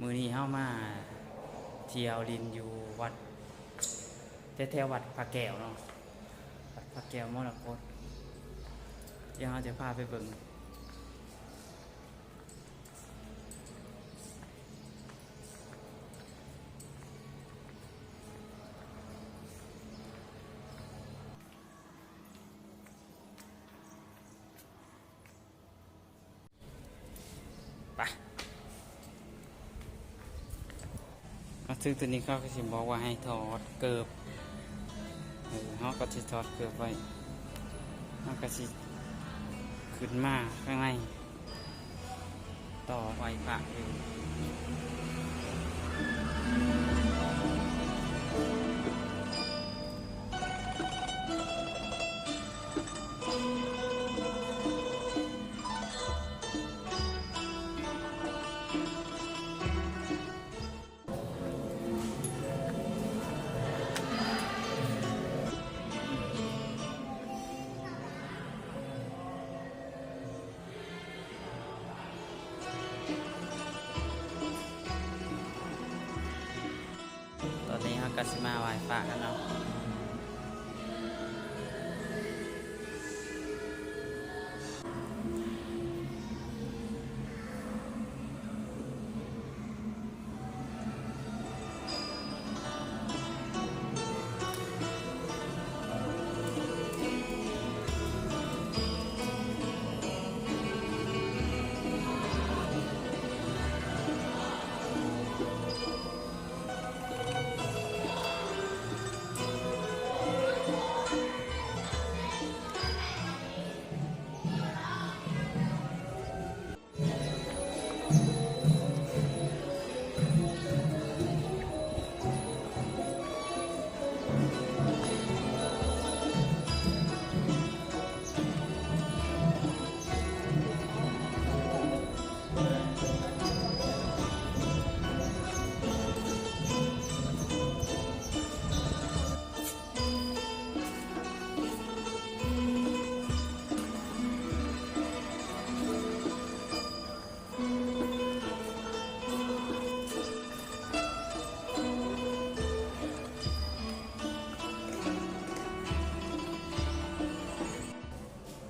ມື້ນີ້ເຮົາມາທ່ຽວຫຼິ້ນຢູ່ວັດ ແຖວໆວັດພະແກ້ວເນາະ, ວັດພະແກ້ວມໍລະກົດ. ດຽວເຮົາຈະພາໄປເບິ່ງ. ໄປ ມາເຖິງໂຕນີ້ເຂົາກໍຊິບອກວ່າໃຫ້ຖອດເກີບ. ເອີ ເຮົາກໍຊິຖອດເກີບໄວ້, ເຮົາກໍຊິຂຶ້ນມາຂ້າງໃນ ຕໍ່ໄຫວ້ພະຢູ່. ຕອນນີ້ເຮົາກໍຊິມາໄຫວ້ພະກັນເນາະ.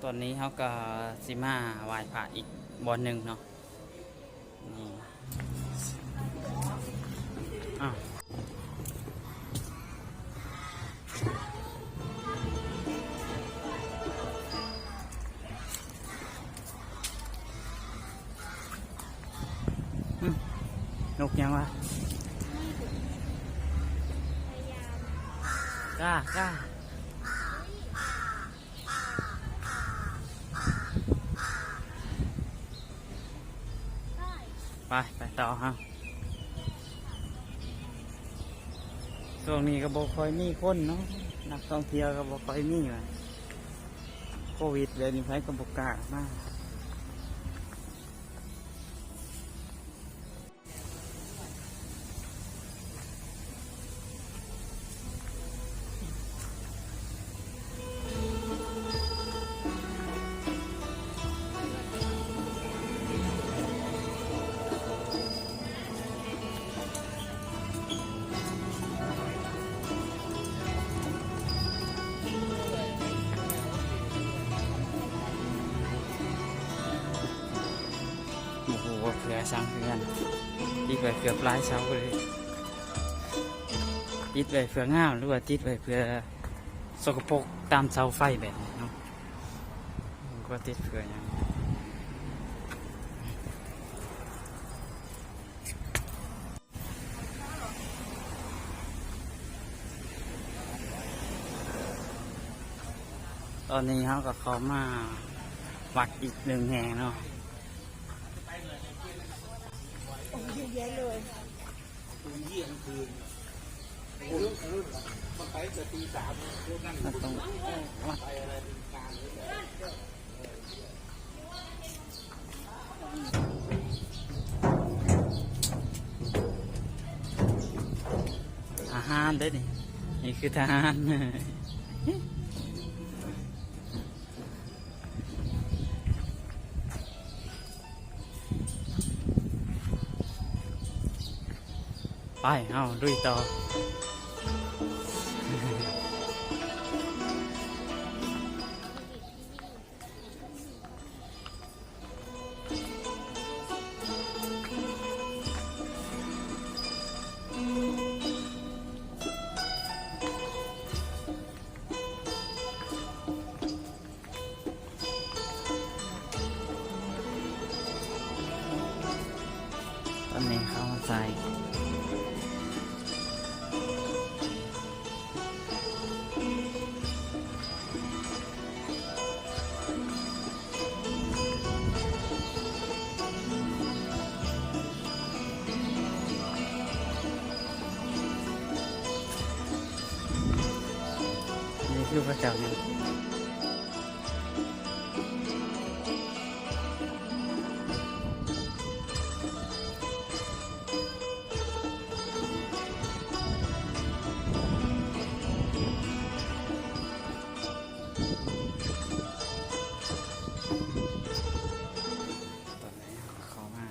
ຕອນນີ້ເຮົາກໍຊິມາໄຫວ້ພະອີກບ່ອນໜຶ່ງເນາະ. ນີ້ ອ້າວ ນົກຫຍັງວະ? ກ້າ ກ້າ. ໄປ ໄປຕໍ່ເຮົາ. ຊ່ວງນີ້ກໍບໍ່ຄ່ອຍມີຄົນເນາະ, ນັກທ່ອງທ່ຽວກໍບໍ່ຄ່ອຍມີ. ໂຄວິດແບບນີ້ ໃຜກໍບໍ່ກ້າມາ. ບໍ່ຮູ້ວ່າເພື່ອຫຍັງຄືກັນ, ຕິດໄວ້ເກືອບຫຼາຍເສົາເລີຍ. ຕິດໄວ້ເພື່ອງາມ ຫຼືວ່າຕິດໄວ້ເພື່ອສົກກະປົກຕາມເສົາໄຟແບບນີ້ເນາະ? ບໍ່ຮູ້ວ່າຕິດເພື່ອຫຍັງ. ຕອນນີ້ເຮົາກໍເຂົ້າມາວັດອີກໜຶ່ງແຫ່ງເນາະ. ໂອ້ ເຍາະໆເລີຍ. ທະຫານເດ້ນີ້, ນີ້ຄືທະຫານ. ໄປ ເຮົາລຸຍຕໍ່. ຕອນນີ້ເຂົ້າໃສ່ ນີ້ຄືພະເຈົ້າຢູ່. ຕອນນີ້ເຮົາເຂົ້າມາ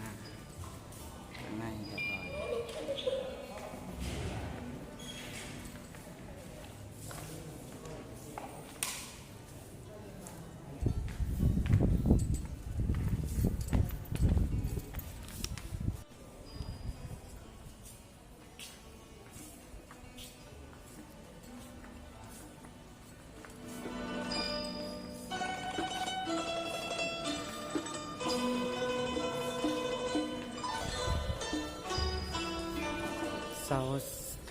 ຂ້າງໃນຮຽບຮ້ອຍ. ເສົາ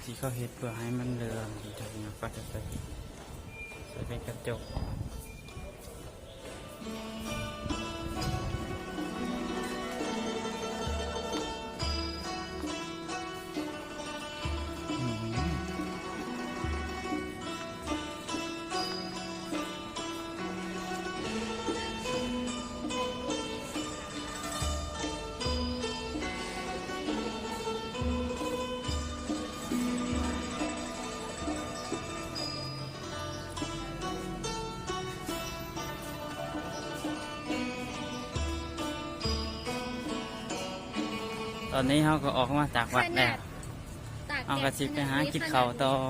ທີ່ເຂົາເຮັດເພື່ອໃຫ້ມັນເຫຼືອງ ທີ່ທາງຍາປັດໄປ ໃສ່ເປັນກະຈົກ. ຕອນນີ້ເຮົາກໍອອກມາຈາກວັດແລ້ວ ເຮົາກໍຊິໄປຫາກິນເຂົ້າຕໍ່.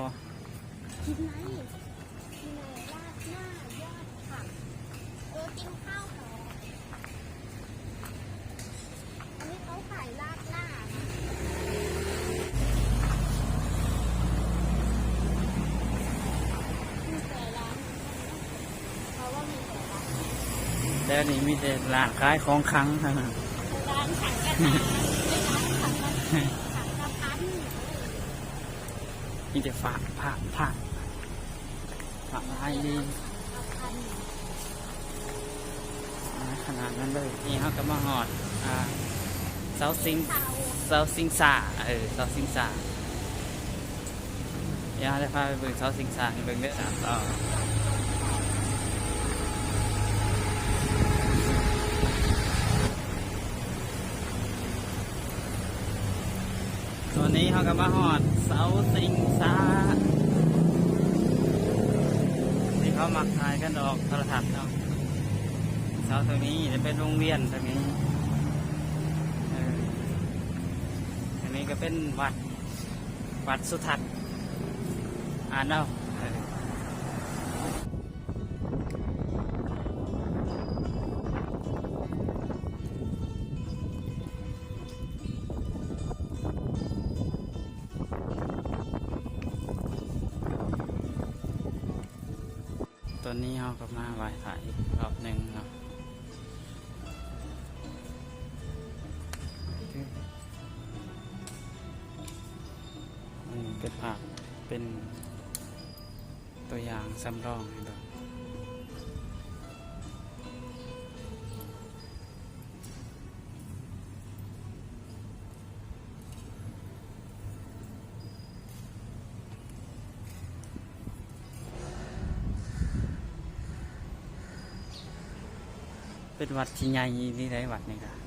ກິນໄດ້ ກິນໄດ້ ລາດໜ້າຍອດຜັກ ເອີ ກິນເຂົ້າ ອັນນີ້ເຂົາຂາຍລາດໜ້ານະ ມີແຕ່ຮ້ານ ເຂົາວ່າມີແຕ່ຮ້ານ ແຖວນີ້ມີແຕ່ຮ້ານຂາຍຂອງຂັງເທົ່ານັ້ນ ຮ້ານສັງກະທານ ຮ້ານສັງກະ ສັງກະພັນ ມີແຕ່ພະ ພະ ພະ ພະຫຼາຍອີ່ຫຼີ ຫຼາຍຂະໜາດນັ້ນເລີຍ. ນີ້ເຮົາກໍມາຮອດ ອ່າ ເສົາຊິງ ເສົາຊິງຊ້າ ເອີ ເສົາຊິງຊ້າ. ດຽວເຮົາຈະພາໄປເບິ່ງເສົາຊິງຊ້າໃຫ້ເບິ່ງເດີ ຕາມຕໍ່. ຕອນນີ້ເຮົາກໍມາຮອດເສົາຊິງຊ້າ ທີ່ເຂົາມັກຖ່າຍກັນອອກໂທລະທັດເນາະ. ເສົາຕົງນີ້ຈະເປັນວົງວຽນຕົງນີ້ ເອີ ອັນນີ້ກໍເປັນວັດ ວັດສຸທັດ ອ່ານເອົາ ເອີ. ຕອນນີ້ເຮົາກໍມາໄຫວ້ພະອີກຮອບໜຶ່ງເນາະ ອັນນີ້ເປັນພາບ ເປັນຕົວຢ່າງສຳລອງໃຫ້ເບິ່ງ. ເປັນວັດທີ່ໃຫຍ່ອີ່ຫຼີໃດ໋ ວັດນີ້ກະ. ເ